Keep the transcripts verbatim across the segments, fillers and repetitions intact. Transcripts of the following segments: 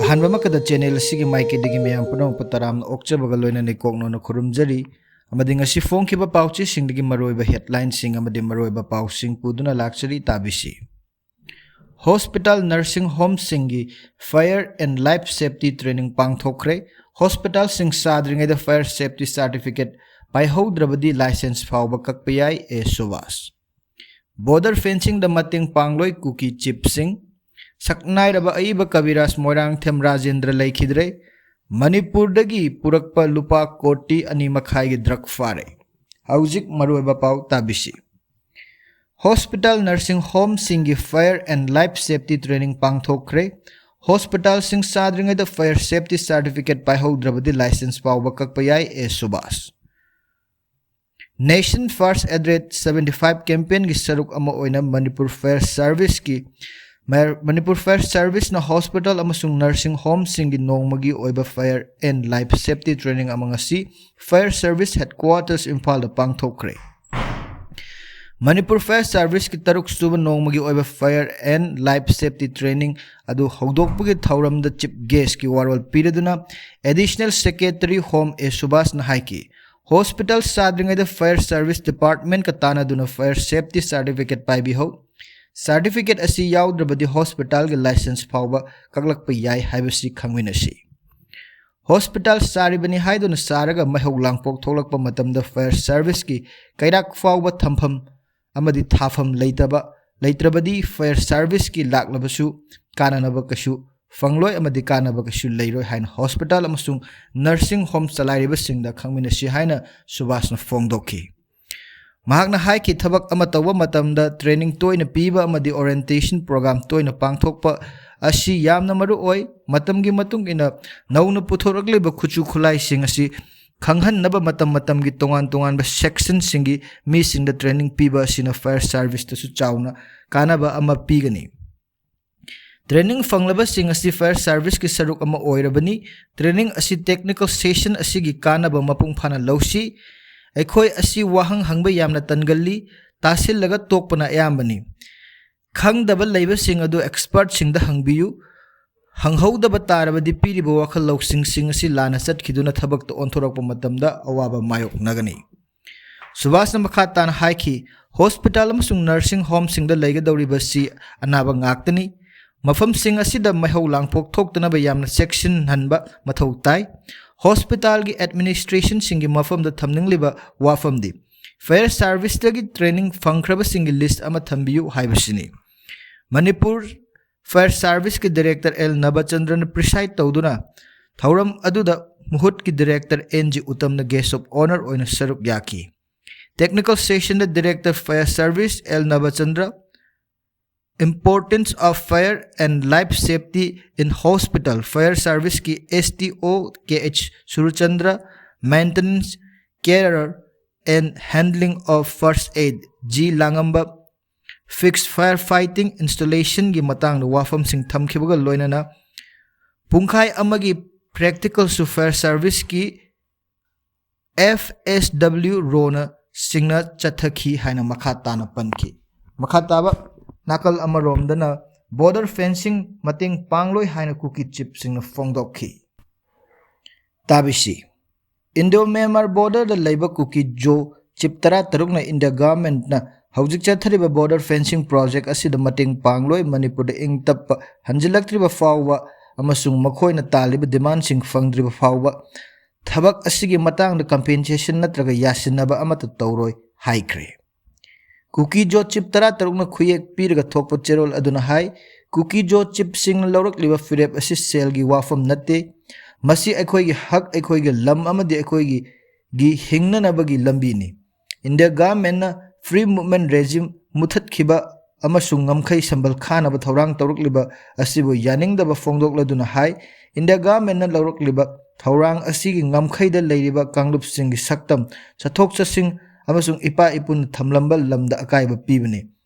ꯑꯍꯥꯟꯕꯃꯛꯇꯗ channel ꯑꯁꯤꯒꯤ ꯃꯥꯏꯀꯩꯗꯒꯤ ꯃꯌꯥꯝ ꯄꯨꯝꯅꯃꯛꯄꯨ ꯇꯔꯥꯝꯅ ꯑꯣꯛꯆꯕꯒ ꯂꯣꯏꯅꯅ ꯏꯀꯣꯛꯅꯣꯅ ꯈꯨꯔꯨꯝꯖꯔꯤ꯫ ꯑꯃꯗꯤ ꯉꯁꯤ ꯐꯣꯡꯈꯤꯕ ꯄꯥꯎꯆꯦꯁꯤꯡꯗꯒꯤ ꯃꯔꯨꯑꯣꯏꯕ headlineꯁꯤꯡ ꯑꯃꯗꯤ ꯃꯔꯨꯑꯣꯏꯕ ꯄꯥꯎꯁꯤꯡ ꯄꯨꯗꯨꯅ ꯂꯥꯛꯆꯔꯤ, ꯇꯥꯕꯤꯁꯤ꯫ Hospital nursing homeꯁꯤꯡꯒꯤ fire and life safety training ꯄꯥꯡꯊꯣꯛꯈ꯭ꯔꯦ꯫ Hospitalꯁꯤꯡ ꯁꯥꯗ꯭ꯔꯤꯉꯩꯗ fire safety certificate ꯄꯥꯏꯍꯧꯗ꯭ꯔꯕꯗꯤ license ꯐꯥꯎꯕ ꯀꯛꯄ ꯌꯥꯏ, ꯑꯦ ꯁꯨꯕꯥꯁ꯫ Border fencingꯗ ꯃꯇꯦꯡ ꯄꯥꯡꯂꯣꯏ ꯀꯨꯀꯤ chiefꯁꯤꯡ꯫ ꯁꯛꯅꯥꯏꯔꯕ ꯑꯏꯕ ꯀꯕꯤꯔꯥꯖ ꯃꯣꯏꯔꯥꯡꯊꯦꯝ ꯔꯥꯖꯦꯟꯗ꯭ꯔ ꯂꯩꯈꯤꯗ꯭ꯔꯦ꯫ ꯃꯅꯤꯄꯨꯔꯗꯒꯤ ꯄꯨꯔꯛꯄ ꯂꯨꯄꯥ ꯀꯣꯇꯤ ꯑꯅꯤ ꯃꯈꯥꯏꯒꯤ drug ꯐꯥꯔꯦ꯫ ꯍꯧꯖꯤꯛ ꯃꯔꯨꯑꯣꯏꯕ ꯄꯥꯎ ꯇꯥꯕꯤꯁꯤ꯫ Hospital nursing homeꯁꯤꯡꯒꯤ fire and life safety training ꯄꯥꯡꯊꯣꯛꯈ꯭ꯔꯦ꯫ Hospitalꯁꯤꯡ ꯁꯥꯗ꯭ꯔꯤꯉꯩꯗ fire safety certificate ꯄꯥꯏꯍꯧꯗ꯭ꯔꯕꯗꯤ license ꯐꯥꯎꯕ ꯀꯛꯄ ꯌꯥꯏ, ꯑꯦ Subhas. Nation First Address seventy five campaignꯒꯤ ꯁꯔꯨꯛ ꯑꯃ ꯑꯣꯏꯅ Manipur Fire Serviceꯀꯤ Manipur Fire Serviceꯅ hospital ꯑꯃꯁꯨꯡ nursing homeꯁꯤꯡꯒꯤ ꯅꯣꯡꯃꯒꯤ ꯑꯣꯏꯕ fire and life safety training ꯑꯃ ꯉꯁꯤ Fire Service Headquarters ꯏꯝꯐꯥꯜꯗ ꯄꯥꯡꯊꯣꯛꯈ꯭ꯔꯦ꯫ ꯃꯅꯤꯄꯨꯔ Fire Serviceꯀꯤ ꯇꯔꯨꯛ ꯁꯨꯕ ꯅꯣꯡꯃꯒꯤ ꯑꯣꯏꯕ fire and life safety training ꯑꯗꯨ ꯍꯧꯗꯣꯛꯄꯒꯤ ꯊꯧꯔꯝꯗ chief guestꯀꯤ ꯋꯥꯔꯣꯜ ꯄꯤꯔꯗꯨꯅ Additional Secretary Home ꯑꯦ ꯁꯨꯕꯥꯁꯅ ꯍꯥꯏꯈꯤ, hospital ꯁꯥꯗ꯭ꯔꯤꯉꯩꯗ Fire Service Departmentꯀ ꯇꯥꯟꯅꯗꯨꯅ fire safety certificate ꯄꯥꯏꯕꯤꯍꯧ꯫ Certificate ꯑꯁꯤ ꯌꯥꯎꯗ꯭ꯔꯕꯗꯤ hospitalꯒꯤ license ꯐꯥꯎꯕ ꯀꯛꯂꯛꯄ ꯌꯥꯏ ꯍꯥꯏꯕꯁꯤ ꯈꯪꯃꯤꯟꯅꯁꯤ꯫ Hospital ꯁꯥꯔꯤꯕꯅꯤ ꯍꯥꯏꯗꯨꯅ ꯁꯥꯔꯒ ꯃꯩꯍꯧ ꯂꯥꯡꯄꯣꯛ ꯊꯣꯛꯂꯛꯄ ꯃꯇꯝꯗ Fire Serviceꯀꯤ ꯀꯩꯔꯥꯛ ꯐꯥꯎꯕ ꯊꯝꯐꯝ ꯑꯃꯗꯤ ꯊꯥꯐꯝ ꯂꯩꯇꯕ, ꯂꯩꯇ꯭ꯔꯕꯗꯤ Fire Serviceꯀꯤ ꯂꯥꯛꯂꯕꯁꯨ ꯀꯥꯟꯅꯅꯕ ꯀꯩꯁꯨ ꯐꯪꯂꯣꯏ ꯑꯃꯗꯤ ꯀꯥꯟꯅꯕ ꯀꯩꯁꯨ ꯂꯩꯔꯣꯏ ꯍꯥꯏꯅ hospital ꯑꯃꯁꯨꯡ nursing home ꯆꯂꯥꯏꯔꯤꯕꯁꯤꯡꯗ ꯈꯪꯃꯤꯟꯅꯁꯤ ꯍꯥꯏꯅ ꯁꯨꯕꯥꯁꯅ ꯐꯣꯡꯗꯣꯛꯈꯤ꯫ ꯃꯍꯥꯛꯅ ꯍꯥꯏꯈꯤ, ꯊꯕꯛ ꯑꯃ ꯇꯧꯕ ꯃꯇꯝꯗ training ꯇꯣꯏꯅ ꯄꯤꯕ ꯑꯃꯗꯤ orientation program ꯇꯣꯏꯅ ꯄꯥꯡꯊꯣꯛꯄ ꯑꯁꯤ ꯌꯥꯝꯅ ꯃꯔꯨ ꯑꯣꯏ꯫ ꯃꯇꯝꯒꯤ ꯃꯇꯨꯡ ꯏꯟꯅ ꯅꯧꯅ ꯄꯨꯊꯣꯔꯛꯂꯤꯕ ꯈꯨꯠꯁꯨ ꯈꯨꯠꯂꯥꯏꯁꯤꯡ ꯑꯁꯤ ꯈꯪꯍꯟꯅꯕ ꯃꯇꯝ ꯃꯇꯝꯒꯤ ꯇꯣꯉꯥꯟ ꯇꯣꯉꯥꯟꯕ sectionꯁꯤꯡꯒꯤ ꯃꯤꯁꯤꯡꯗ training ꯄꯤꯕ ꯑꯁꯤꯅ Fire Serviceꯇꯁꯨ ꯆꯥꯎꯅ ꯀꯥꯟꯅꯕ ꯑꯃ ꯄꯤꯒꯅꯤ꯫ Training ꯐꯪꯂꯕꯁꯤꯡ ꯑꯁꯤ Fire Serviceꯀꯤ ꯁꯔꯨꯛ ꯑꯃ ꯑꯣꯏꯔꯕꯅꯤ꯫ Training ꯑꯁꯤ technical session ꯑꯁꯤꯒꯤ ꯀꯥꯟꯅꯕ ꯃꯄꯨꯡ ꯐꯥꯅ ꯂꯧꯁꯤ꯫ ꯑꯩꯈꯣꯏ ꯑꯁꯤ ꯋꯥꯍꯪ ꯍꯪꯕ ꯌꯥꯝꯅ ꯇꯟꯒꯜꯂꯤ, ꯇꯥꯁꯤꯜꯂꯒ ꯇꯣꯛꯄꯅ ꯑꯌꯥꯝꯕꯅꯤ꯫ ꯈꯪꯗꯕ ꯂꯩꯕꯁꯤꯡ ꯑꯗꯨ expertꯁꯤꯡꯗ ꯍꯪꯕꯤꯌꯨ꯫ ꯍꯪꯍꯧꯗꯕ ꯇꯥꯔꯕꯗꯤ ꯄꯤꯔꯤꯕ ꯋꯥꯈꯜ ꯂꯧꯁꯤꯡꯁꯤꯡ ꯑꯁꯤ ꯂꯥꯟꯅ ꯆꯠꯈꯤꯗꯨꯅ ꯊꯕꯛꯇ ꯑꯣꯟꯊꯣꯔꯛꯄ ꯃꯇꯝꯗ ꯑꯋꯥꯕ ꯃꯥꯌꯣꯛꯅꯒꯅꯤ꯫ ꯁꯨꯕꯥꯁꯅ ꯃꯈꯥ ꯇꯥꯅ ꯍꯥꯏꯈꯤ, ꯍꯣꯁꯄꯤꯇꯥꯜ ꯑꯃꯁꯨꯡ ꯅꯔꯁꯤꯡ ꯍꯣꯝꯁꯤꯡꯗ ꯂꯩꯒꯗꯧꯔꯤꯕꯁꯤ ꯑꯅꯥꯕ ꯉꯥꯛꯇꯅꯤ꯫ ꯃꯐꯝꯁꯤꯡ ꯑꯁꯤꯗ ꯃꯩꯍꯧ ꯂꯥꯡꯄꯣꯛ ꯊꯣꯛꯇꯅꯕ ꯌꯥꯝꯅ ꯆꯦꯛꯁꯤꯟꯍꯟꯕ ꯃꯊꯧ ꯇꯥꯏ꯫ ꯍꯣꯁꯄꯤꯇꯥꯜꯒꯤ ꯑꯦꯗꯃꯤꯅꯤꯁꯇ꯭ꯔꯦꯁꯟꯁꯤꯡꯒꯤ ꯃꯐꯝꯗ ꯊꯝꯅꯤꯡꯂꯤꯕ ꯋꯥꯐꯝꯗꯤ ꯐꯥꯌꯔ ꯁꯥꯔꯚꯤꯁꯇꯒꯤ ꯇ꯭ꯔꯦꯅꯤꯡ ꯐꯪꯈ꯭ꯔꯕꯁꯤꯡꯒꯤ ꯂꯤꯁ ꯑꯃ ꯊꯝꯕꯤꯌꯨ ꯍꯥꯏꯕꯁꯤꯅꯤ꯫ ꯃꯅꯤꯄꯨꯔ ꯐꯥꯌꯔ ꯁꯥꯔꯚꯤꯁꯀꯤ ꯗꯤꯔꯦꯛꯇꯔ ꯑꯦꯜ ꯅꯕꯆꯟꯗ꯭ꯔꯅ ꯄ꯭ꯔꯤꯁꯥꯏꯗ ꯇꯧꯗꯨꯅ ꯊꯧꯔꯝ ꯑꯗꯨꯗ ꯃꯍꯨꯠꯀꯤ ꯗꯤꯔꯦꯛꯇꯔ ꯑꯦꯟ ꯖꯤ ꯎꯇꯝꯅ ꯒꯦꯁ ꯑꯣꯐ ꯑꯣꯅꯔ ꯑꯣꯏꯅ ꯁꯔꯨꯛ ꯌꯥꯈꯤ꯫ ꯇꯦꯛꯅꯤꯀꯦꯜ ꯁꯦꯁꯟꯗ director fire service L Nabachandra, Importance of Fire and Life Safety in Hospital, fire ꯁꯥꯔꯚꯤꯁꯀꯤ S T O K H Surchandra, Maintenance, Care and Handling of First Aid G Langamba, fix fire fighting ꯏꯟꯁꯇꯣꯂꯦꯁꯟꯒꯤ ꯃꯇꯥꯡꯗ ꯋꯥꯐꯝꯁꯤꯡ ꯊꯝꯈꯤꯕꯒ ꯂꯣꯏꯅꯅ ꯄꯨꯡꯈꯥꯏ ꯑꯃꯒꯤ ꯄ꯭ꯔꯦꯛꯇꯤꯀꯦꯜꯁꯨ ꯐꯥꯌꯔ ꯁꯥꯔꯚꯤꯁꯀꯤ ꯑꯦꯐ ꯑꯦꯁ ꯗꯕ꯭ꯂꯤꯎ ꯔꯣꯅ ꯁꯤꯡꯅ ꯆꯠꯊꯈꯤ ꯍꯥꯏꯅ ꯃꯈꯥ ꯇꯥꯅ ꯄꯟꯈꯤ꯫ ꯃꯈꯥ ꯇꯥꯕ ꯅꯥꯀꯜ ꯑꯃꯔꯣꯝꯗꯅ ꯕꯣꯔꯗꯔ ꯐꯦꯟꯁꯤꯡ ꯃꯇꯦꯡ ꯄꯥꯡꯂꯣꯏ ꯍꯥꯏꯅ ꯀꯨꯀꯤ ꯆꯤꯞꯁꯤꯡꯅ ꯐꯣꯡꯗꯣꯛꯈꯤ꯫ ꯇꯥꯕꯤꯁꯤ꯫ ꯏꯟꯗꯣ ꯃ꯭ꯌꯥꯟꯃꯥꯔ ꯕꯣꯔꯗꯔꯗ ꯂꯩꯕ ꯀꯨꯀꯤ ꯖꯣ ꯆꯤꯞ ꯇꯔꯥꯇꯔꯨꯛꯅ ꯏꯟꯗꯤꯌꯥ ꯒꯚꯔꯟꯃꯦꯟꯠꯅ ꯍꯧꯖꯤꯛ ꯆꯠꯊꯔꯤꯕ ꯕꯣꯔꯗꯔ ꯐꯦꯟꯁꯤꯡ ꯄ꯭ꯔꯣꯖꯦꯛ ꯑꯁꯤꯗ ꯃꯇꯦꯡ ꯄꯥꯡꯂꯣꯏ, ꯃꯅꯤꯄꯨꯔꯗ ꯏꯪ ꯇꯞꯄ ꯍꯟꯖꯤꯜꯂꯛꯇ꯭ꯔꯤꯕ ꯐꯥꯎꯕ ꯑꯃꯁꯨꯡ ꯃꯈꯣꯏꯅ ꯇꯥꯜꯂꯤꯕ ꯗꯤꯃꯥꯟꯁꯤꯡ ꯐꯪꯗ꯭ꯔꯤꯕ ꯐꯥꯎꯕ ꯊꯕꯛ ꯑꯁꯤꯒꯤ ꯃꯇꯥꯡꯗ ꯀꯝꯄꯦꯟꯁꯦꯁꯟ ꯅꯠꯇ꯭ꯔꯒ ꯌꯥꯁꯤꯟꯅꯕ ꯑꯃꯠꯇ ꯇꯧꯔꯣꯏ ꯍꯥꯏꯈ꯭ꯔꯦ꯫ ꯀꯨꯀꯤ ꯖꯣ ꯆꯤꯞ ꯇꯔꯥꯇꯔꯨꯛꯅ ꯈꯨꯌꯦꯛ ꯄꯤꯔꯒ ꯊꯣꯛꯄ ꯆꯦꯔꯣꯜ ꯑꯗꯨꯅ ꯍꯥꯏ, ꯀꯨꯀꯤ ꯖꯣ ꯆꯤꯞꯁꯤꯡꯅ ꯂꯧꯔꯛꯂꯤꯕ ꯐꯤꯔꯦꯞ ꯑꯁꯤ ꯁꯦꯜꯒꯤ ꯋꯥꯐꯝ ꯅꯠꯇꯦ꯫ ꯃꯁꯤ ꯑꯩꯈꯣꯏꯒꯤ ꯍꯛ, ꯑꯩꯈꯣꯏꯒꯤ ꯂꯝ ꯑꯃꯗꯤ ꯑꯩꯈꯣꯏꯒꯤ ꯒꯤ ꯍꯤꯡꯅꯅꯕꯒꯤ ꯂꯝꯕꯤꯅꯤ꯫ ꯏꯟꯗꯤꯌꯥ ꯒꯚꯔꯟꯃꯦꯟꯠꯅ ꯐ꯭ꯔꯤ ꯃꯨꯚꯃꯦꯟꯠ ꯔꯦꯖꯤꯝ ꯃꯨꯊꯠꯈꯤꯕ ꯑꯃꯁꯨꯡ ꯉꯝꯈꯩ ꯁꯝꯕꯜ ꯈꯥꯅꯕ ꯊꯧꯔꯥꯡ ꯇꯧꯔꯛꯂꯤꯕ ꯑꯁꯤꯕꯨ ꯌꯥꯅꯤꯡꯗꯕ ꯐꯣꯡꯗꯣꯛꯂꯗꯨꯅ ꯍꯥꯏ, ꯏꯟꯗꯤꯌꯥ ꯒꯚꯔꯟꯃꯦꯟꯠꯅ ꯂꯧꯔꯛꯂꯤꯕ ꯊꯧꯔꯥꯡ ꯑꯁꯤꯒꯤ ꯉꯝꯈꯩꯗ ꯂꯩꯔꯤꯕ ꯀꯥꯡꯂꯨꯞꯁꯤꯡꯒꯤ ꯁꯛꯇꯝ, ꯆꯠꯊꯣꯛ ꯆꯠꯁꯤꯟ ꯑꯃꯁꯨꯡ ꯏꯄꯥ ꯏꯄꯨꯅ ꯊꯝꯂꯝꯕ ꯂꯝꯗ ꯑꯀꯥꯏꯕ ꯄꯤꯕꯅꯤ꯫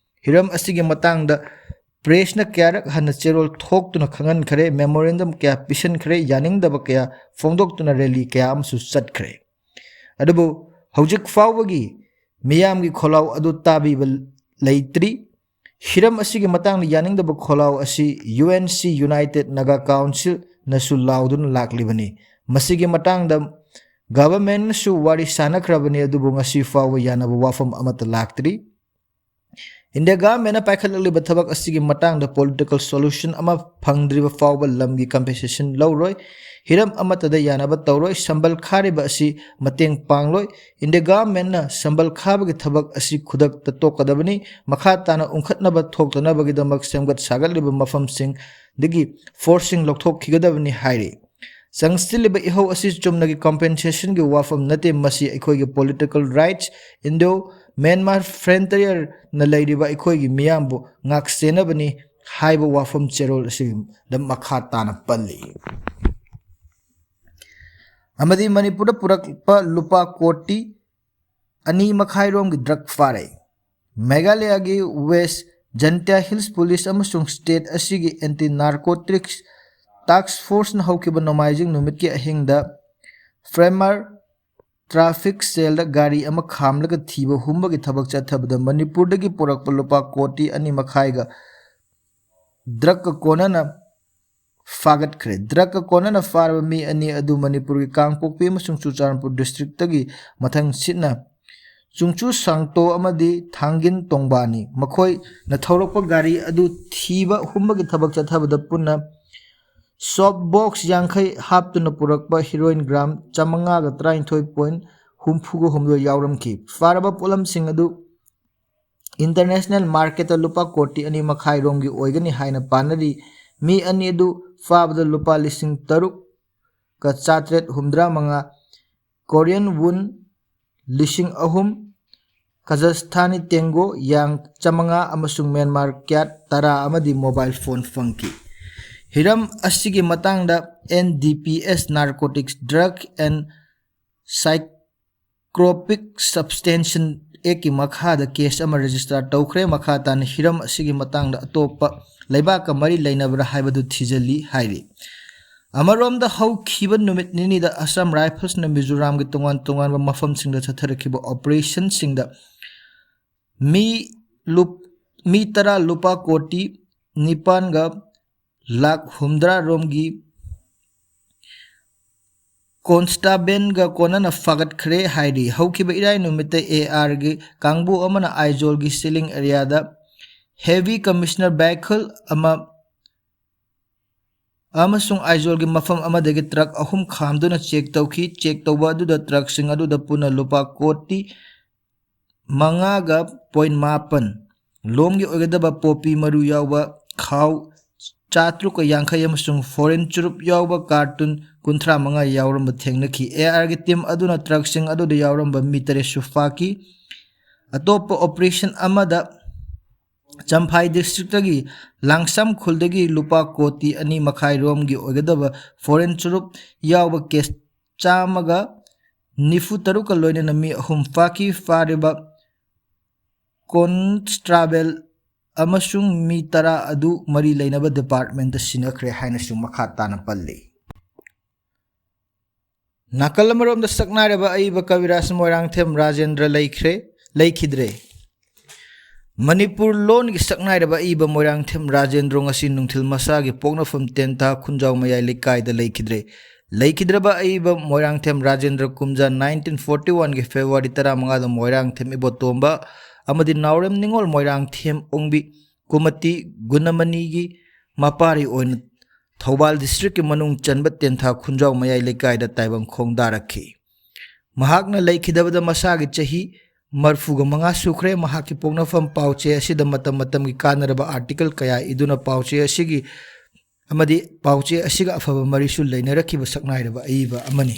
ꯍꯤꯔꯝ ꯑꯁꯤꯒꯤ ꯃꯇꯥꯡꯗ ꯄ꯭ꯔꯦꯁꯅ ꯀꯌꯥꯔꯛ ꯍꯟꯅ ꯆꯦꯔꯣꯜ ꯊꯣꯛꯇꯨꯅ ꯈꯪꯍꯟꯈ꯭ꯔꯦ, ꯃꯦꯃꯣꯔꯦꯟꯗꯝ ꯀꯌꯥ ꯄꯤꯁꯤꯟꯈ꯭ꯔꯦ, ꯌꯥꯅꯤꯡꯗꯕ ꯀꯌꯥ ꯐꯣꯡꯗꯣꯛꯇꯨꯅ ꯔꯦꯂꯤ ꯀꯌꯥ ꯑꯃꯁꯨ ꯆꯠꯈ꯭ꯔꯦ꯫ ꯑꯗꯨꯕꯨ ꯍꯧꯖꯤꯛ ꯐꯥꯎꯕꯒꯤ ꯃꯤꯌꯥꯝꯒꯤ ꯈꯣꯜꯂꯥꯎ ꯑꯗꯨ ꯇꯥꯕꯤꯕ ꯂꯩꯇ꯭ꯔꯤ꯫ ꯍꯤꯔꯝ ꯑꯁꯤꯒꯤ ꯃꯇꯥꯡꯗ ꯌꯥꯅꯤꯡꯗꯕ ꯈꯣꯜꯂꯥꯎ ꯑꯁꯤ U N C, United Naga Council, ꯅꯁꯨ ꯂꯥꯎꯗꯨꯅ ꯂꯥꯛꯂꯤꯕꯅꯤ꯫ ꯃꯁꯤꯒꯤ ꯃꯇꯥꯡꯗ government ꯅꯁꯨ ꯋꯥꯔꯤ ꯁꯥꯅꯈ꯭ꯔꯕꯅꯤ, ꯑꯗꯨꯕꯨ ꯉꯁꯤ ꯐꯥꯎꯕ ꯌꯥꯅꯕ ꯋꯥꯐꯝ ꯑꯃꯠꯇ ꯂꯥꯛꯇ꯭ꯔꯤ꯫ ꯏꯟꯗꯤꯌꯥ government ꯅ ꯄꯥꯏꯈꯠꯂꯛꯂꯤꯕ ꯊꯕꯛ ꯑꯁꯤꯒꯤ ꯃꯇꯥꯡꯗ political solution ꯑꯃ ꯐꯪꯗ꯭ꯔꯤꯕ ꯐꯥꯎꯕ ꯂꯝꯒꯤ compensation ꯂꯧꯔꯣꯏ꯫ ꯍꯤꯔꯝ ꯑꯃꯠꯇꯗ ꯌꯥꯅꯕ ꯇꯧꯔꯣꯏ꯫ ꯁꯝꯕꯜ ꯈꯥꯔꯤꯕ ꯑꯁꯤ ꯃꯇꯦꯡ ꯄꯥꯡꯂꯣꯏ꯫ ꯏꯟꯗꯤꯌꯥ government ꯅ ꯁꯝꯕꯜ ꯈꯥꯕꯒꯤ ꯊꯕꯛ ꯑꯁꯤ ꯈꯨꯗꯛꯇ ꯇꯣꯛꯀꯗꯕꯅꯤ꯫ ꯃꯈꯥ ꯇꯥꯅ ꯎꯪꯈꯠꯅꯕ ꯊꯣꯛꯇꯅꯕꯒꯤꯗꯃꯛ ꯁꯦꯝꯒꯠ ꯁꯥꯒꯠꯂꯤꯕ ꯃꯐꯝꯁꯤꯡꯗꯒꯤ force ꯁꯤꯡ ꯂꯧꯊꯣꯛꯈꯤꯒꯗꯕꯅꯤ ꯍꯥꯏꯔꯤ꯫ ꯆꯪꯁꯤꯜꯂꯤꯕ ꯏꯍꯧ ꯑꯁꯤ ꯆꯨꯝꯅꯒꯤ compensation ꯒꯤ ꯋꯥꯐꯝ ꯅꯠꯇꯦ, ꯃꯁꯤ ꯑꯩꯈꯣꯏꯒꯤ political rights, Indo Myanmar frontier ꯅ ꯂꯩꯔꯤꯕ ꯑꯩꯈꯣꯏꯒꯤ ꯃꯤꯌꯥꯝꯕꯨ ꯉꯥꯛꯁꯦꯟꯅꯕꯅꯤ ꯍꯥꯏꯕ ꯋꯥꯐꯝ ꯆꯦꯔꯣꯜ ꯑꯁꯤꯗ ꯃꯈꯥ ꯇꯥꯅ ꯄꯜꯂꯤ꯫ ꯑꯃꯗꯤ ꯃꯅꯤꯄꯨꯔꯗ ꯄꯨꯔꯛꯄ ꯂꯨꯄꯥ ꯀꯣꯇꯤ ꯑꯅꯤ ꯃꯈꯥꯏꯔꯣꯝꯒꯤ drug ꯐꯥꯔꯦ꯫ ꯃꯦꯘꯥꯂꯌꯥꯒꯤ West Jaintia Hills Police ꯑꯃꯁꯨꯡ state ꯑꯁꯤꯒꯤ Anti Narcotics Task Force ꯅ ꯍꯧꯈꯤꯕ ꯅꯣꯡꯃꯥꯏꯖꯤꯡ ꯅꯨꯃꯤꯠꯀꯤ ꯑꯍꯤꯡꯗ Pramar traffic cell ꯗ ꯒꯥꯔꯤ ꯑꯃ ꯈꯥꯝꯂꯒ ꯊꯤꯕ ꯍꯨꯝꯕꯒꯤ ꯊꯕꯛ ꯆꯠꯊꯕꯗ ꯃꯅꯤꯄꯨꯔꯗꯒꯤ ꯄꯨꯔꯛꯄ ꯂꯨꯄꯥ ꯀꯣꯇꯤ ꯑꯅꯤ ꯃꯈꯥꯏꯒ drug ꯀ ꯀꯣꯟꯅꯅ ꯐꯥꯒꯠꯈ꯭ꯔꯦ꯫ Drug ꯀ ꯀꯣꯟꯅꯅ ꯐꯥꯔꯕ ꯃꯤ ꯑꯅꯤ ꯑꯗꯨ ꯃꯅꯤꯄꯨꯔꯒꯤ ꯀꯥꯡꯄꯣꯛꯄꯤ ꯑꯃꯁꯨꯡ ꯆꯨꯔꯆꯥꯟꯄꯨꯔ district ꯇꯒꯤ ꯃꯊꯪ ꯁꯤꯠꯅ ꯆꯨꯡꯆꯨ ꯁꯥꯡꯇꯣ ꯑꯃꯗꯤ ꯊꯥꯡꯒꯤꯟ ꯇꯣꯡꯕꯥꯅꯤ꯫ ꯃꯈꯣꯏꯅ ꯊꯧꯔꯛꯄ ꯒꯥꯔꯤ ꯑꯗꯨ ꯊꯤꯕ ꯍꯨꯝꯕꯒꯤ ꯊꯕꯛ ꯆꯠꯊꯕꯗ ꯄꯨꯟꯅ soft box ꯌꯥꯡꯈꯩ ꯍꯥꯞꯇꯨꯅ ꯄꯨꯔꯛꯄ heroin gram ꯆꯥꯃꯉꯥꯒ ꯇꯔꯥꯅꯤꯊꯣꯏ point ꯍꯨꯝꯐꯨꯒ ꯍꯨꯝꯗꯣꯏ ꯌꯥꯎꯔꯝꯈꯤ꯫ ꯐꯥꯔꯕ ꯄꯣꯠꯂꯝꯁꯤꯡ ꯑꯗꯨ international market ꯇ ꯂꯨꯄꯥ ꯀꯣꯇꯤ ꯑꯅꯤ ꯃꯈꯥꯏ ꯔꯣꯝꯒꯤ ꯑꯣꯏꯒꯅꯤ ꯍꯥꯏꯅ ꯄꯥꯅꯔꯤ꯫ ꯃꯤ ꯑꯅꯤ ꯑꯗꯨ ꯐꯥꯕꯗ ꯂꯨꯄꯥ ꯂꯤꯁꯤꯡ ꯇꯔꯨꯛꯀ ꯆꯥꯇ꯭ꯔꯦꯠ ꯍꯨꯝꯗ꯭ꯔꯥ ꯃꯉꯥ, Korean won ꯂꯤꯁꯤꯡ ꯑꯍꯨꯝ, Kazakhstani tenge ꯌꯥꯡ ꯆꯥꯃꯉꯥ ꯑꯃꯁꯨꯡ Myanmar kyat ꯇꯔꯥ ꯑꯃꯗꯤ mobile phone ꯐꯪꯈꯤ꯫ ꯍꯤꯔꯝ ꯑꯁꯤꯒꯤ ꯃꯇꯥꯡꯗ N D P S, Narcotics, Drug and Psychotropic Substances Act ꯀꯤ ꯃꯈꯥꯗ case ꯑꯃ register ꯇꯧꯈ꯭ꯔꯦ꯫ ꯃꯈꯥ ꯇꯥꯅ ꯍꯤꯔꯝ ꯑꯁꯤꯒꯤ ꯃꯇꯥꯡꯗ ꯑꯇꯣꯞꯄ ꯂꯩꯕꯥꯛꯀ ꯃꯔꯤ ꯂꯩꯅꯕ꯭ꯔꯥ ꯍꯥꯏꯕꯗꯨ ꯊꯤꯖꯤꯜꯂꯤ ꯍꯥꯏꯔꯤ꯫ ꯑꯃꯔꯣꯝꯗ ꯍꯧꯈꯤꯕ ꯅꯨꯃꯤꯠ ꯅꯤꯅꯤꯗ Assam Rifles ꯅ ꯃꯤꯖꯣꯔꯥꯝꯒꯤ ꯇꯣꯉꯥꯟ ꯇꯣꯉꯥꯟꯕ ꯃꯐꯝꯁꯤꯡꯗ ꯆꯠꯊꯔꯛꯈꯤꯕ operation ꯁꯤꯡꯗ ꯃꯤ ꯂꯨꯞ-, ꯃꯤ ꯇꯔꯥ ꯂꯨꯄꯥ ꯀꯣꯇꯤ ꯅꯤꯄꯥꯟꯒ ꯂꯥꯈ ꯍꯨꯝꯗ꯭ꯔꯥ ꯔꯣꯝꯒꯤ ꯀꯣꯟꯁꯇꯥꯕꯦꯟꯒ ꯀꯣꯟꯅꯅ ꯐꯥꯒꯠꯈ꯭ꯔꯦ ꯍꯥꯏꯔꯤ꯫ ꯍꯧꯈꯤꯕ ꯏꯔꯥꯏ ꯅꯨꯃꯤꯠꯇ ꯑꯦ ꯑꯥꯔꯒꯤ ꯀꯥꯡꯕꯨ ꯑꯃꯅ ꯑꯥꯏꯖꯣꯜꯒꯤ ꯁꯤꯂꯤꯡ ꯑꯦꯔꯤꯌꯥꯗ ꯍꯦꯚꯤ ꯀꯃꯤꯁꯅꯔ ꯚꯦꯍꯤꯀꯜ ꯑꯃ ꯑꯃꯁꯨꯡ ꯑꯥꯏꯖꯣꯜꯒꯤ ꯃꯐꯝ ꯑꯃꯗꯒꯤ ꯇ꯭ꯔꯛ ꯑꯍꯨꯝ ꯈꯥꯝꯗꯨꯅ ꯆꯦꯛ ꯇꯧꯈꯤ꯫ ꯆꯦꯛ ꯇꯧꯕ ꯑꯗꯨꯗ ꯇ꯭ꯔꯛꯁꯤꯡ ꯑꯗꯨꯗ ꯄꯨꯟꯅ ꯂꯨꯄꯥ ꯀꯣꯇꯤ ꯃꯉꯥꯒ ꯄꯣꯏꯟ ꯃꯥꯄꯟ, ꯂꯣꯝꯒꯤ ꯑꯣꯏꯒꯗꯕ ꯄꯣꯄꯤ ꯃꯔꯨ ꯌꯥꯎꯕ ꯈꯥꯎ ꯆꯥꯇ꯭ꯔꯨꯛꯀ ꯌꯥꯡꯈꯩ ꯑꯃꯁꯨꯡ ꯐꯣꯔꯦꯟ ꯆꯨꯔꯨꯞ ꯌꯥꯎꯕ ꯀꯥꯔꯇꯨꯟ ꯀꯨꯟꯊ꯭ꯔꯥ ꯃꯉꯥ ꯌꯥꯎꯔꯝꯕ ꯊꯦꯡꯅꯈꯤ꯫ ꯑꯦ ꯑꯥꯔꯒꯤ ꯇꯤꯝ ꯑꯗꯨꯅ ꯇ꯭ꯔꯛꯁꯤꯡ ꯑꯗꯨꯗ ꯌꯥꯎꯔꯝꯕ ꯃꯤ ꯇꯔꯦꯠꯁꯨ ꯐꯥꯈꯤ꯫ ꯑꯇꯣꯞꯄ ꯑꯣꯄꯔꯦꯁꯟ ꯑꯃꯗ ꯆꯝꯐꯥꯏ ꯗꯤꯁꯇ꯭ꯔꯤꯛꯇꯒꯤ ꯂꯥꯡꯁꯝ ꯈꯨꯜꯗꯒꯤ ꯂꯨꯄꯥ ꯀꯣꯇꯤ ꯑꯅꯤ ꯃꯈꯥꯏ ꯔꯣꯝꯒꯤ ꯑꯣꯏꯒꯗꯕ ꯐꯣꯔꯦꯟ ꯆꯨꯔꯨꯞ ꯌꯥꯎꯕ ꯀꯦꯁ ꯆꯥꯝꯃꯒ ꯅꯤꯐꯨ ꯇꯔꯨꯛꯀ ꯂꯣꯏꯅꯅ ꯃꯤ ꯑꯍꯨꯝ ꯐꯥꯈꯤ꯫ ꯐꯥꯔꯤꯕ ꯀꯣꯟꯁꯇꯥꯕꯦꯜ ꯑꯃꯁꯨꯡ ꯃꯤ ꯇꯔꯥ ꯑꯗꯨ ꯃꯔꯤ ꯂꯩꯅꯕ ꯗꯤꯄꯥꯔꯠꯃꯦꯟꯇ ꯁꯤꯟꯅꯈ꯭ꯔꯦ ꯍꯥꯏꯅꯁꯨ ꯃꯈꯥ ꯇꯥꯅ ꯄꯜꯂꯤ꯫ ꯅꯥꯀꯜ ꯑꯃꯔꯣꯝꯗ ꯁꯛꯅꯥꯏꯔꯕ ꯑꯏꯕ ꯀꯕꯤꯔꯥꯖ ꯃꯣꯏꯔꯥꯡꯊꯦꯝ ꯔꯥꯖꯦꯟꯗ꯭ꯔ ꯂꯩꯈ꯭ꯔꯦ, ꯂꯩꯈꯤꯗ꯭ꯔꯦ꯫ ꯃꯅꯤꯄꯨꯔ ꯂꯣꯟꯒꯤ ꯁꯛꯅꯥꯏꯔꯕ ꯑꯏꯕ ꯃꯣꯏꯔꯥꯡꯊꯦꯝ ꯔꯥꯖꯦꯟꯗ꯭ꯔꯣ ꯉꯁꯤ ꯅꯨꯡꯊꯤꯜ ꯃꯁꯥꯒꯤ ꯄꯣꯛꯅꯐꯝ ꯇꯦꯟꯊꯥ ꯈꯨꯟꯖꯥꯎ ꯃꯌꯥꯏ ꯂꯩꯀꯥꯏꯗ ꯂꯩꯈꯤꯗ꯭ꯔꯦ꯫ ꯂꯩꯈꯤꯗ꯭ꯔꯕ ꯑꯏꯕ ꯃꯣꯏꯔꯥꯡꯊꯦꯝ ꯔꯥꯖꯦꯟꯗ꯭ꯔ ꯀꯨꯝꯖꯥ nineteen forty one ꯒꯤ February ꯇꯔꯥꯃꯉꯥꯗ ꯃꯣꯏꯔꯥꯡꯊꯦꯝ ꯏꯕꯣꯇꯣꯝꯕ ꯑꯃꯗꯤ ꯅꯥꯎꯔꯦꯝ ꯅꯤꯉꯣꯜ ꯃꯣꯏꯔꯥꯡꯊꯦꯝ ꯑꯣꯡꯕꯤ ꯀꯨꯃꯇꯤ ꯒꯨꯅꯃꯅꯤꯒꯤ ꯃꯄꯥꯔꯤ ꯑꯣꯏꯅ ꯊꯧꯕꯥꯜ ꯗꯤꯁꯇ꯭ꯔꯤꯛꯀꯤ ꯃꯅꯨꯡ ꯆꯟꯕ ꯇꯦꯟꯊꯥ ꯈꯨꯟꯖꯥꯎ ꯃꯌꯥꯏ ꯂꯩꯀꯥꯏꯗ ꯇꯥꯏꯕꯪ ꯈꯣꯡꯗꯥꯔꯛꯈꯤ꯫ ꯃꯍꯥꯛꯅ ꯂꯩꯈꯤꯗꯕꯗ ꯃꯁꯥꯒꯤ ꯆꯍꯤ ꯃꯔꯤꯐꯨꯒ ꯃꯉꯥ ꯁꯨꯈ꯭ꯔꯦ꯫ ꯃꯍꯥꯛꯀꯤ ꯄꯣꯛꯅꯐꯝ ꯄꯥꯎꯆꯦ ꯑꯁꯤꯗ ꯃꯇꯝ ꯃꯇꯝꯒꯤ ꯀꯥꯟꯅꯔꯕ ꯑꯥꯔꯇꯤꯀꯜ ꯀꯌꯥ ꯏꯗꯨꯅ ꯄꯥꯎꯆꯦ ꯑꯁꯤꯒꯤ ꯑꯃꯗꯤ ꯄꯥꯎꯆꯦ ꯑꯁꯤꯒ ꯑꯐꯕ ꯃꯔꯤꯁꯨ ꯂꯩꯅꯔꯛꯈꯤꯕ ꯁꯛꯅꯥꯏꯔꯕ ꯑꯏꯕ ꯑꯃꯅꯤ꯫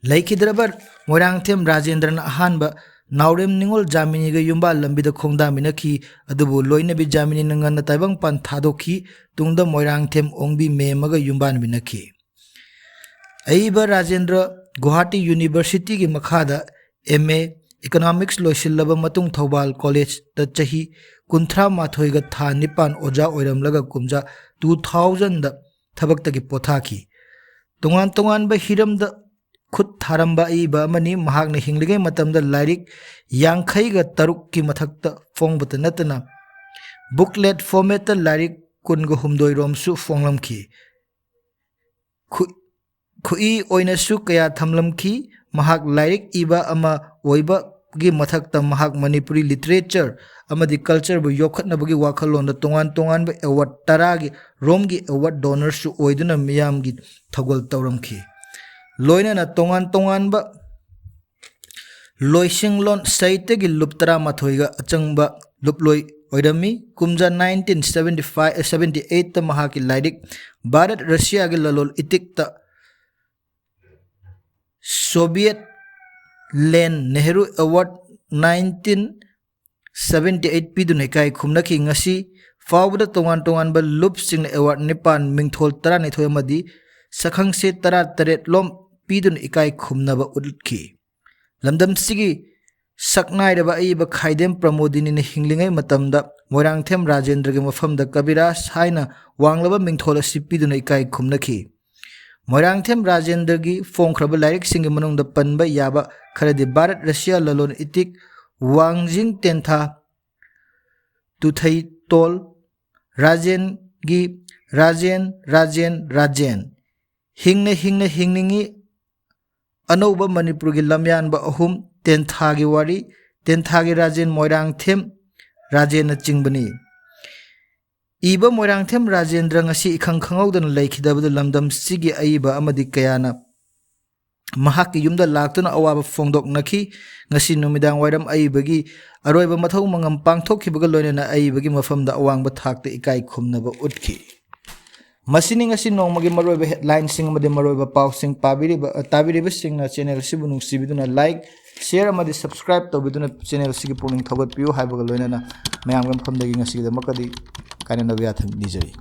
ꯂꯩꯈꯤꯗ꯭ꯔꯕ ꯃꯣꯏꯔꯥꯡꯊꯦꯝ ꯔꯥꯖꯦꯟꯗ꯭ꯔꯅ ꯑꯍꯥꯟꯕ ꯅꯥꯎꯔꯦꯝ ꯅꯤꯉꯣꯜ ꯖꯥꯃꯤꯅꯤꯒ ꯌꯨꯝꯕꯥꯜ ꯂꯝꯕꯤꯗ ꯈꯣꯡꯗꯥꯃꯤꯟꯅꯈꯤ, ꯑꯗꯨꯕꯨ ꯂꯣꯏꯅꯕꯤ ꯖꯥꯃꯤꯅꯤꯅ ꯉꯟꯅ ꯇꯥꯏꯕꯪꯄꯥꯟ ꯊꯥꯗꯣꯛꯈꯤ꯫ ꯇꯨꯡꯗ ꯃꯣꯏꯔꯥꯡꯊꯦꯝ ꯑꯣꯡꯕꯤ ꯃꯦꯝꯃꯒ ꯌꯨꯝꯕꯥꯟꯃꯤꯟꯅꯈꯤ꯫ ꯑꯏꯕ ꯔꯥꯖꯦꯟꯗ꯭ꯔ ꯒꯨꯋꯥꯍꯥꯇꯤ ꯌꯨꯅꯤꯚꯔꯁꯤꯇꯤꯒꯤ ꯃꯈꯥꯗ M A Economics ꯂꯣꯏꯁꯤꯜꯂꯕ ꯃꯇꯨꯡ ꯊꯧꯕꯥꯜ ꯀꯣꯂꯦꯖꯇ ꯆꯍꯤ ꯀꯨꯟꯊ꯭ꯔꯥ ꯃꯥꯊꯣꯏꯒ ꯊꯥ ꯅꯤꯄꯥꯟ ꯑꯣꯖꯥ ꯑꯣꯏꯔꯝꯂꯒ ꯀꯨꯝꯖꯥ two thousand ꯊꯕꯛꯇꯒꯤ ꯄꯣꯊꯥꯈꯤ꯫ ꯇꯣꯉꯥꯟ ꯇꯣꯉꯥꯟꯕ ꯍꯤꯔꯝꯗ ꯈꯨꯠ ꯊꯥꯔꯝꯕ ꯑꯏꯕ ꯑꯃꯅꯤ꯫ ꯃꯍꯥꯛꯅ ꯍꯤꯡꯂꯤꯉꯩ ꯃꯇꯝꯗ ꯂꯥꯏꯔꯤꯛ ꯌꯥꯡꯈꯩꯒ ꯇꯔꯨꯛꯀꯤ ꯃꯊꯛꯇ ꯐꯣꯡꯕꯇ ꯅꯠꯇꯅ booklet formatꯇ ꯂꯥꯏꯔꯤꯛ ꯀꯨꯟꯒ ꯍꯨꯝꯗꯣꯏ ꯔꯣꯝꯁꯨ ꯐꯣꯡꯂꯝꯈꯤ꯫ ꯈꯨ-, ꯈꯨꯏ ꯑꯣꯏꯅꯁꯨ ꯀꯌꯥ ꯊꯝꯂꯝꯈꯤ꯫ ꯃꯍꯥꯛ ꯂꯥꯏꯔꯤꯛ ꯏꯕ ꯑꯃ ꯑꯣꯏꯕꯒꯤ ꯃꯊꯛꯇ ꯃꯍꯥꯛ ꯃꯅꯤꯄꯨꯔꯤ literature ꯑꯃꯗꯤ cultureꯕꯨ ꯌꯣꯛꯈꯠꯅꯕꯒꯤ ꯋꯥꯈꯜꯂꯣꯟꯗ ꯇꯣꯉꯥꯟ ꯇꯣꯉꯥꯟꯕ award ꯇꯔꯥꯒꯤ ꯔꯣꯝꯒꯤ award donorꯁꯨ ꯑꯣꯏꯗꯨꯅ ꯃꯤꯌꯥꯝꯒꯤ ꯊꯧꯒꯜ ꯇꯧꯔꯝꯈꯤ꯫ ꯂꯣꯏꯅꯅ ꯇꯣꯉꯥꯟ ꯇꯣꯉꯥꯟꯕ ꯂꯣꯏꯁꯤꯡꯂꯣꯟ ꯁꯥꯍꯤꯇ꯭ꯌꯒꯤ ꯂꯨꯞ ꯇꯔꯥꯃꯥꯊꯣꯏꯒ ꯑꯆꯪꯕ ꯂꯨꯞꯂꯣꯏ ꯑꯣꯏꯔꯝꯃꯤ꯫ ꯀꯨꯝꯖꯥ nineteen seventy five, seventy eightꯇ ꯃꯍꯥꯛꯀꯤ ꯂꯥꯏꯔꯤꯛ ꯚꯥꯔꯠ ꯔꯁꯤꯌꯥꯒꯤ ꯂꯂꯣꯟ ꯏꯇꯤꯛꯇ Soviet land Nehru Award nineteen seventy eight ꯄꯤꯗꯨꯅ ꯏꯀꯥꯏ ꯈꯨꯝꯅꯈꯤ꯫ ꯉꯁꯤ ꯐꯥꯎꯕꯗ ꯇꯣꯉꯥꯟ ꯇꯣꯉꯥꯟꯕ ꯂꯨꯞꯁꯤꯡꯅ award ꯅꯤꯄꯥꯟ, ꯃꯤꯡꯊꯣꯜ ꯇꯔꯥꯅꯤꯊꯣꯏ ꯑꯃꯗꯤ ꯁꯛꯈꯪꯆꯦ ꯇꯔꯥꯇꯔꯦꯠ ꯂꯣꯝ ꯄꯤꯗꯨꯅ ꯏꯀꯥꯏ ꯈꯨꯝꯅꯕ ꯎꯠꯈꯤ꯫ ꯂꯝꯗꯝꯁꯤꯒꯤ ꯁꯛꯅꯥꯏꯔꯕ ꯑꯏꯕ ꯈꯥꯏꯗꯦꯝ ꯄ꯭ꯔꯃꯣꯗꯤꯅꯤꯅ ꯍꯤꯡꯂꯤꯉꯩ ꯃꯇꯝꯗ ꯃꯣꯏꯔꯥꯡꯊꯦꯝ ꯔꯥꯖꯦꯟꯗ꯭ꯔꯒꯤ ꯃꯐꯝꯗ ꯀꯕꯤꯔꯥꯖ ꯍꯥꯏꯅ ꯋꯥꯡꯂꯕ ꯃꯤꯡꯊꯣꯜ ꯑꯁꯤ ꯄꯤꯗꯨꯅ ꯏꯀꯥꯏ ꯈꯨꯝꯅꯈꯤ꯫ ꯃꯣꯏꯔꯥꯡꯊꯦꯝ ꯔꯥꯖꯦꯟꯗ꯭ꯔꯒꯤ ꯐꯣꯡꯈ꯭ꯔꯕ ꯂꯥꯏꯔꯤꯛꯁꯤꯡꯒꯤ ꯃꯅꯨꯡꯗ ꯄꯟꯕ ꯌꯥꯕ ꯈꯔꯗꯤ ꯚꯥꯔꯠ ꯔꯁꯤꯌꯥ ꯂꯂꯣꯟ ꯏꯇꯤꯛ, ꯋꯥꯡꯖꯤꯡ ꯇꯦꯟꯊꯥ, ꯇꯨꯊꯩꯇꯣꯜ, ꯔꯥꯖꯦꯟꯒꯤ ꯔꯥꯖꯦꯟ, ꯔꯥꯖꯦꯟ, ꯔꯥꯖꯦꯟ, ꯍꯤꯡꯅ ꯍꯤꯡꯅ ꯍꯤꯡꯅꯤꯡꯉꯤ, ꯑꯅꯧꯕ ꯃꯅꯤꯄꯨꯔꯒꯤ ꯂꯝꯌꯥꯟꯕ ꯑꯍꯨꯝ, ꯇꯦꯟꯊꯥꯒꯤ ꯋꯥꯔꯤ, ꯇꯦꯟꯊꯥꯒꯤ ꯔꯥꯖꯦꯟ, ꯃꯣꯏꯔꯥꯡꯊꯦꯝ ꯔꯥꯖꯦꯟꯅꯆꯤꯡꯕꯅꯤ꯫ ꯏꯕ ꯃꯣꯏꯔꯥꯡꯊꯦꯝ ꯔꯥꯖꯦꯟꯗ꯭ꯔ ꯉꯁꯤ ꯏꯈꯪ ꯈꯪꯍꯧꯗꯅ ꯂꯩꯈꯤꯗꯕꯗ ꯂꯝꯗꯝꯁꯤꯒꯤ ꯑꯏꯕ ꯑꯃꯗꯤ ꯀꯌꯥꯅ ꯃꯍꯥꯛꯀꯤ ꯌꯨꯝꯗ ꯂꯥꯛꯇꯨꯅ ꯑꯋꯥꯕ ꯐꯣꯡꯗꯣꯛꯅꯈꯤ꯫ ꯉꯁꯤ ꯅꯨꯃꯤꯗꯥꯡ ꯋꯥꯏꯔꯝ ꯑꯏꯕꯒꯤ ꯑꯔꯣꯏꯕ ꯃꯊꯧ ꯃꯉꯝ ꯄꯥꯡꯊꯣꯛꯈꯤꯕꯒ ꯂꯣꯏꯅꯅ ꯑꯏꯕꯒꯤ ꯃꯐꯝꯗ ꯑꯋꯥꯡꯕ ꯊꯥꯛꯇ ꯏꯀꯥꯏ ꯈꯨꯝꯅꯕ ꯎꯠꯈꯤ꯫ ꯃꯁꯤꯅꯤ ꯉꯁꯤ ꯅꯣꯡꯃꯒꯤ ꯃꯔꯨꯑꯣꯏꯕ headlineꯁꯤꯡ ꯑꯃꯗꯤ ꯃꯔꯨꯑꯣꯏꯕ ꯄꯥꯎꯁꯤꯡ ꯄꯥꯕꯤꯔꯤꯕ, ꯑ, ꯇꯥꯕꯤꯔꯤꯕꯁꯤꯡꯅ channel ꯑꯁꯤꯕꯨ ꯅꯨꯡꯁꯤꯕꯤꯗꯨꯅ like, share ꯑꯃꯗꯤ subscribe ꯇꯧꯕꯤꯗꯨꯅ channel ꯑꯁꯤꯒꯤ ꯄꯨꯛꯅꯤꯡ ꯊꯧꯒꯠꯄꯤꯌꯨ ꯍꯥꯏꯕꯒ ꯂꯣꯏꯅꯅ ꯃꯌꯥꯝꯒꯤ ꯃꯐꯝꯗꯒꯤ ꯉꯁꯤꯒꯤꯗꯃꯛꯇꯗꯤ ꯀꯥꯏꯅꯅꯕ ꯌꯥꯊꯪ ꯅꯤꯖꯔꯤ꯫